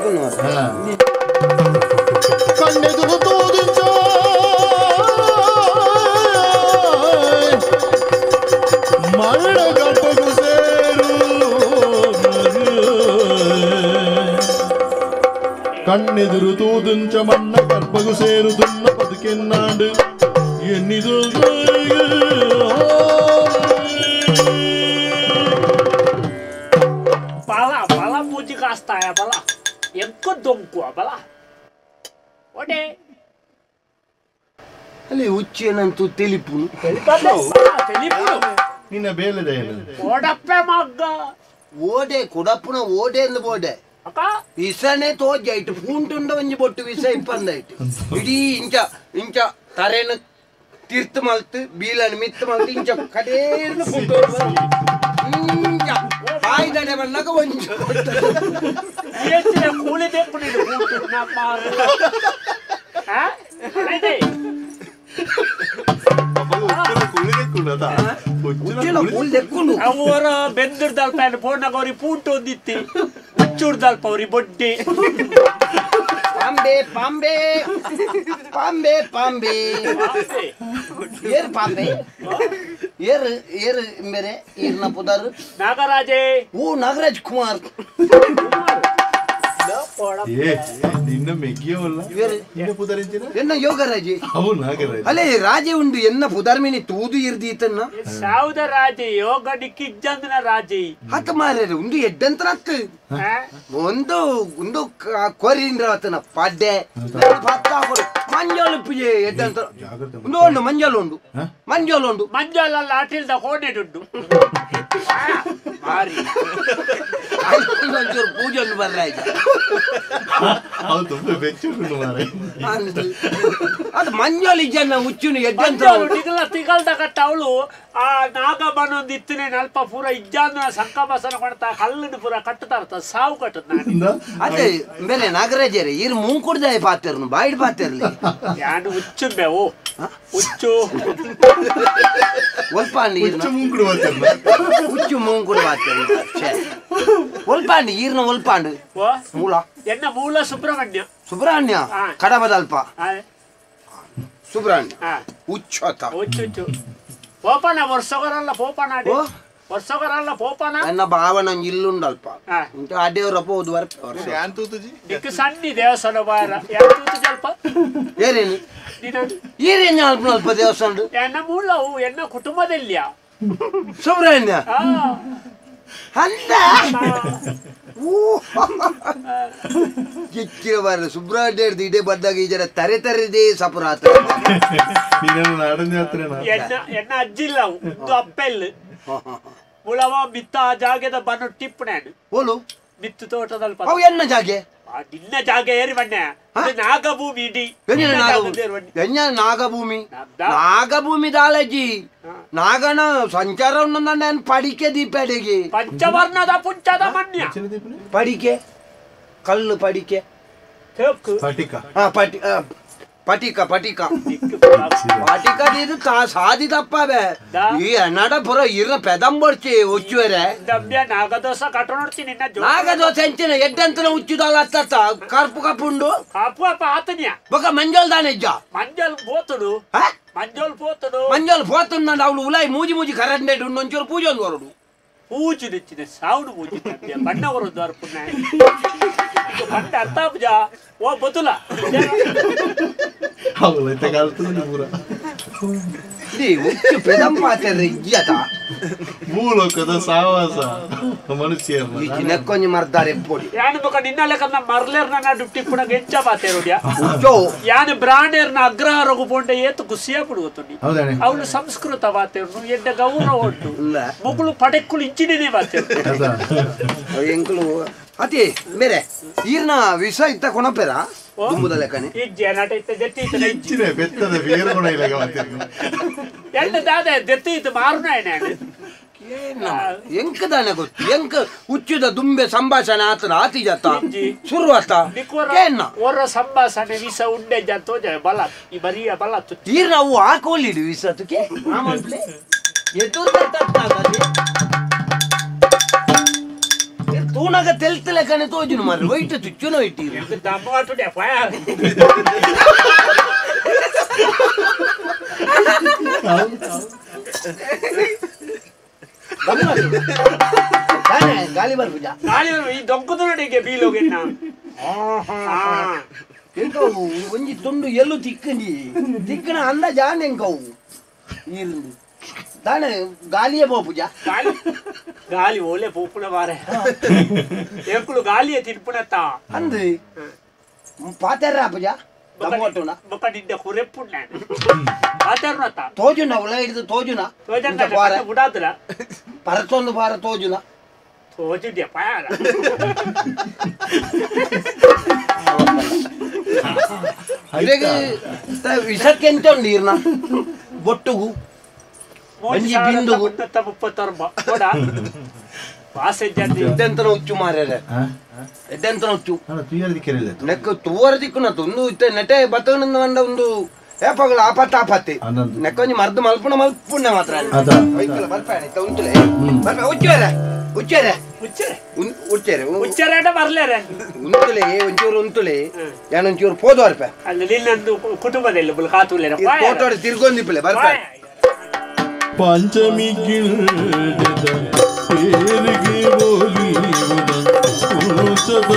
ತಿಕ್ಕುನು ಕಣ್ಣೆದುರು ತೋದಿಂಚ ಮರಣ ಗರ್ಭಗು ಸೇರು ಕಣ್ಣೆದುರು ತೋದಿಂಚ ಮಣ್ಣ ಗರ್ಭಗು ಸೇರು ದುನ್ನ ಬದುಕೆನ್ನಾಡು ಎನ್ನಿದು ಬಲ ಬಲ ಪೂಜೆ ಕಾಸ್ತಾಯ ಬಲ ಎಂಕ ದೊಂಕುವ ಬಲ ಒಡೆ ಅಲ್ಲಿ ಹುಚ್ಚೇನಂತೂ ತೆಲಿಪುನು ತೆಲಿಪುನು ನಿನ್ನ ಬೇಲೆದ ಓಡಪ್ಪೆ ಮಗ್ಗ ಓಡೆ ಕುಡಪ್ಪುನ ಓಡೆ ಎಂದು ಬೋಡೆ ವಿಸನೆ ತೋಜಾಯ್ತು ಪೂಂಟುಂಡ ಒಂಜಿ ಬೊಟ್ಟು ವಿಸ ಇಪ್ಪಂದಾಯ್ತು ಇಡೀ ಇಂಚ ಇಂಚ ತರೇನ ತೀರ್ಥ ಮಲ್ತು ಬೀಲನ್ ಮಿತ್ತು ಮಲ್ತು ಇಂಚ ಕಡೇರ್ನ ಪೂಂಟು ಇಂಚ ಬಾಯ್ದಡೆ ಬಂದಾಗ ಒಂಜಿ ಕೂಲಿ ಅವರ ಬೆಂದಿರ್ದಲ್ಪ ಫೋನಾಗ ಅವ್ರಿಗೆ ಪೂಂಟು ಒಂದಿತ್ತಿ ಹುಚ್ಚುರ್ದಲ್ಪ ಅವ್ರಿಗೆ ಬೊಡ್ಡಿ ಪಾಂಬೆ ಪಾಂಬೆ ಪಾಂಬೆ ಪಾಂಬೆ ಏರ್ ಪಾಂಬೆ ಏರ್ ಏರ್ ಬೇರೆ ಏರ್ನ ಪುದಾರು ನಾಗರಾಜೇ ಓ ನಾಗರಾಜ್ ಕುಮಾರ್ ನಿನ್ನ ಮೆಗ್ಗಿಯವಲ್ಲ ನಿನ್ನ ಪುದರಿಂಚಿನ ಎನ್ನ ಯೋಗರಾಜೆ ಅವು ನಾಗರಾಜ ಅಲ್ಲೇ ರಾಜೆ ಉಂಡು ಎನ್ನ ಪುದರ್ಮಿನಿ ತೂದು ಇರ್ದೀತನ್ನ ಸಾವುದ ರಾಜೆ ಯೋಗ ನಿಕ್ಕಿಜ್ಜಂದನ ರಾಜೆ ಹತ್ತ ಮಾರ್ರೆ ಉಂಡು ಎಡ್ಡಂತರ ಹತ್ತು ಒಂದು ಒಂದು ಕೊರಿಂದ್ರ ಆತನ ಪಡ್ಡೆ ಮಂಜೋಲು ಪೂಜೆ ಎಡ್ಡಂತರ ಉಂಡು ಉಂಡು ಮಂಜೋಲು ಉಂಡು ಮಂಜೋಲು ಉಂಡು ಮಂಜೋಲಲ್ಲ ಅಟಿಲ್ದ ಕೋಣೆಡುಂಡು ಒಂಚೂರು ಪೂಜೆ ಒಂದು ಬರ್ರ ಅದು ಮಂಜೋಲಿ ಜನ ಹುಚ್ಚುನು ಎಡ್ಡಂತ ತಿಗಲ್ದ ಕಟ್ಟ ಅವಳು ಆ ನಾಗ ಬನ್ನೊಂದು ಇತ್ತನೆ ನಲ್ಪ ಪೂರ ಇಜ್ಜಾಂದ ಸಂಕಬಸನ ಕೊಡ್ತಾ ಕಲ್ಲನ್ನು ಪೂರ ಕಟ್ಟುತ್ತಾ ಸಾವು ಕಟ್ಟದ ಅದೇ ಬೇರೆ ನಾಗರಾಜರೇ ಇರ್ ಮೂಂಕುಡ್ದಾಯ ಪಾತಿರ್ನು ಬಾಯಿಡ್ ಪಾತಿರ್ಲಿ ಯಾನು ಹುಚ್ಚುಂಬೆ ಓ ಹುಚ್ಚು ಒಲ್ಪಾಂಡಿ ಹುಚ್ಚು ಮೂಂಕುಡು ಪಾತಿರ್ನು ಒಲ್ಪಾಂಡಿ ಈರ್ನ ಒಲ್ಪಾಂಡು ಮೂಲ ಎನ್ನ ಮೂಲ ಸುಬ್ರಹ್ಮಣ್ಯ ಸುಬ್ರಹ್ಮಣ್ಯ ಕಡಬದಲ್ಪ ಸುಬ್ರಹ್ಮಣ್ಯ ಹುಚ್ಚು ಹುಚ್ಚು ಪೋಪನ ವರ್ಷಗರಲ್ಲ ಪೋಪನ ವರ್ಷಗರಲ್ಲ ಪೋಪನ ನನ್ನ ಭಾವನ ಇಲ್ಲುಂಡಲ್ಪ ಅಡ್ಡೆಯವರಪ್ಪ ಹೋದ್ ವರ್ಷ ಸಣ್ಣ ದೇವಸ್ಥಾನ ಬಾರ ಅಲ್ಪ ಏನೇನು ಈರೇನು ಅಲ್ಪ ಅಲ್ಪ ದೇವಸ್ಥಾನ ಎನ್ನ ಮೂಲವು ಎನ್ನ ಕುಟುಂಬದಲ್ಲಿಯ ಸುಬ್ರಹ್ಮಣ್ಯ ಅಲ್ಲ ಕಿಕ್ಕಿರ ಬಾರ ಸುಬ್ರಹ್ಮಣ್ಯ ಇಡೇ ಬಂದಾಗ ಈ ಜನ ತರೆ ತರೆದೇ ಸಪುರಾತ ಎನ್ನ ಅಜ್ಜಿಲ್ಲ ಒಂದು ಅಪ್ಪೆಲ್ ಮುಳವ ಮಿತ್ತ ಆ ಜಾಗೆದ ಬನ್ನು ಟಿಪ್ಪಣೆ ಓಲು ಮಿತ್ತು ತೋಟದಲ್ಲಿ ಅವು ಎನ್ನ ಜಾಗೆ ನಿನ್ನ ಜಾಗ ಏರಿ ಬಣ್ಣ ನಾಗಭೂಮಿ ಇಡೀ ಎನ್ನ ನಾಗಭೂಮಿ ನಾಗಭೂಮಿ ದಾಲಜಿ ನಾಗನ ಸಂಚಾರ ನಾನು ಪಡಿಕೆ ದೀಪಡಿಗೆ ಪಂಚವರ್ಣದ ಪುಂಚದ ಮನ್ಯ ಪಡಿಕೆ ಕಲ್ಲು ಪಡಿಕೆ ಪಟಿಕ ಪಟಿಕ ಪಟಿಕ ಇದು ಸಾದಿ ತಪ್ಪವೆ ಈ ಅನ್ನಾಡ ಪುರ ಇರ ಪೆದಂಬರ್ಚಿ ಹುಚ್ಚುವರೆ ನಾಗದೋಸ ಕಟ್ಟ ನೋಡ್ತೀನಿ ನಾಗದೋಸೆ ಎಂಚಿನ ಎಡ್ಡಂತನ ಹುಚ್ಚುದಲ್ಲ ಅತ್ತ ಕರ್ಪು ಕಪ್ಪುಂಡು ಕಪ್ಪು ಅಪ್ಪ ಆತನ್ಯ ಬೊಕ ಮಂಜೋಲ್ ದಾನೆ ಇಜ್ಜ ಮಂಜೋಲ್ ಪೋತುಡು ಮಂಜೋಲ್ ಪೋತುಡು ಮಂಜೋಲ್ ಪೋತುಂಡ ಅವಳು ಉಲಾಯಿ ಮೂಜಿ ಮೂಜಿ ಕರಂಡೆ ಉಂಡು ಒಂಚೂರು ಪೂಜೆ ಒಂದು ಹೊರಡು ಪೂಜೆ ನೆಚ್ಚಿನ ಸಾವುಡು ಪೂಜೆ ಬಣ್ಣ ಹೊರದು ಅರ್ಪುಣ್ಣ ಬಣ್ಣ ಅರ್ಥ ಓ ಬದುಲ ಭೂಲೋಕದ ಸಾವಾಸ ಮನುಷ್ಯರ ಕೊಂಜಿ ಮರ್ದಾರೆ ಪೊಡಿ ಯಾನು ಬೊಕ ನಿನ್ನ ಲೆಕ್ಕ ಮರ್ಲೇರ್ನ ಡುಟ್ಟಿ ಪುಣಗ ಎಂಚ ಬಾತೇರುಡ್ಯ ಯಾನು ಬ್ರಾಣೇರ್ನ ಅಗ್ರಹಾರಗು ಪೋಂಡೆ ಏತು ಖುಷಿಯ ಪುಡುವತ್ತುಂಡಿ ಅವಳು ಸಂಸ್ಕೃತ ಬಾತೇರ್ನು ಎಡ್ಡ ಗೌರವ ಉಂಟು ಮುಗುಳು ಪಡೆಕ್ಕುಳು ಇಂಚಿನೇ ಬಾತೇರು ಎಂಕುಲು ಅತಿ ಬೇರೆ ಈರ್ನ ವಿಷ ಇತ್ತ ಕೊಣಪೆರ ದುಂಬುದ ಲೆಕ್ಕನೆ ಬೆತ್ತದ ಬೇರೆ ಗುಣ ಇಲ್ಲ ಎಣ್ಣ ದಾದ ದೆತ್ತಿ ಇತ್ತು ಮಾರುನ ಎಂಕ ದಾನೆ ಗೊತ್ತು ಎಂಕ ಹುಚ್ಚುದ ದುಂಬೆ ಸಂಭಾಷಣೆ ಆತನ ಆತಿ ಜಾತ ಶುರು ಆತ ಏನ ಓರ ಸಂಭಾಷಣೆ ವಿಷ ಉಂಡೆ ಜಾತೋ ಜಯ ಬಲ ಈ ಬರಿಯ ಬಲ ಈರ್ನ ಅವು ಹಾಕೋಲಿಡು ವಿಷ ತುಕೆ ಎದುರು ತೂನಗ ತೆಲ್ತಲೆ ಕನೆ ತೋಜುನು ಮಾರ್ರೆ ಒಯ್ಟ್ ತುಚ್ಚುನ ಒಯ್ಟಿ ದಮ್ಮವಾಟುಡೆ ಪಾಯ ಗಾಳಿ ಬರ್ಪುಜ ಗಾಳಿ ಈ ದೊಂಕುದನಡಿಗೆ ಬೀಲೋಗೆನ್ನ ಎಂಕವು ಒಂಜಿ ತುಂಡು ಎಲ್ಲು ತಿಕ್ಕಂಡಿ ತಿಕ್ಕನ ಅಂದ ಜಾನ್ ಎಂಕವು ಈರುಂದು ದಾನೆ ಗಾಲಿಯೇ ಪೋಪುಜ ಗಾಳಿ ಗಾಳಿ ಓಲೆ ಪೋಪುನ ಮಾರೆ ಎಂಕುಲು ಗಾಲಿಯೇ ತಿನ್ಪುನತ್ತ ಅಂದು ಪಾತೆರ್ರ ಪೂಜ ದಮ್ಮೊಟ್ಟುನ ಬೊಕ ನಿಂಡೆ ಕುರೆಪ್ಪುಣ್ಣ ಪಾತೆರ್ನತ್ತ ತೋಜುನ ಉಲ ಹಿಡಿದು ತೋಜುನ ತೋಜನ್ನ ಬುಡಾದ್ರ ಪರತೊಂದು ಬಾರ ತೋಜುನ ತೋಜುಡ್ಯ ಪಾಯ ವಿಷಕ್ಕೆ ಎಂತ ಉಂಡು ಈರ್ನ ಬೊಟ್ಟುಗು ಒಂಜಿ ಬಿಂದುಗು ಎದ್ದೆಂತನ ಹುಚ್ಚು ಮಾರ್ಯಾರ ಎದ್ದೆಂತನ ಹುಚ್ಚು ನೆಕ್ ತೂವರ ದಿಕ್ಕುನ ಒಂದು ಇತ್ತೆ ನೆಟೆ ಬತ್ತವನಂದ ಮಂಡ ಒಂದು ಏಪಗಳ ಆಪತ್ತ ಆಪತ್ತೆ ನೆಕ್ಕೊಂಜಿ ಮರ್ದು ಮಲ್ಪುಣ ಮಲ್ಪುಣ್ಣ ಮಾತ್ರ ಬರ್ಪಾಣ ಇತ್ತ ಉಂತುಲೆ ಬರ್ಪ ಉಚ್ಚುವರೆ ಉಚ್ಚರೆ ಉಚ್ಚರೆ ಉಚ್ಚರೆ ಬರ್ಲೇರೆ ಉಂತುಲೆ ಒಂಚೂರು ಉಂತುಲೆ ಯಾನ್ ಒಂಚೂರು ಪೋದು ಬರ್ಪ ಅಲ್ಲಿ ನಿನ್ನೊಂದು ಕುಟುಂಬದಲ್ಲಿ ಕಾತುಲೆ ತೋಟೋಡಿ ತಿರ್ಗೊಂದಿಪ್ಪಲೆ ಬರ್ಪ ಪಂಚಮಿ ಗಿಡದ ಪೇರಿಗೆ ಬೋಲಿಯುದ ಉರುಸದ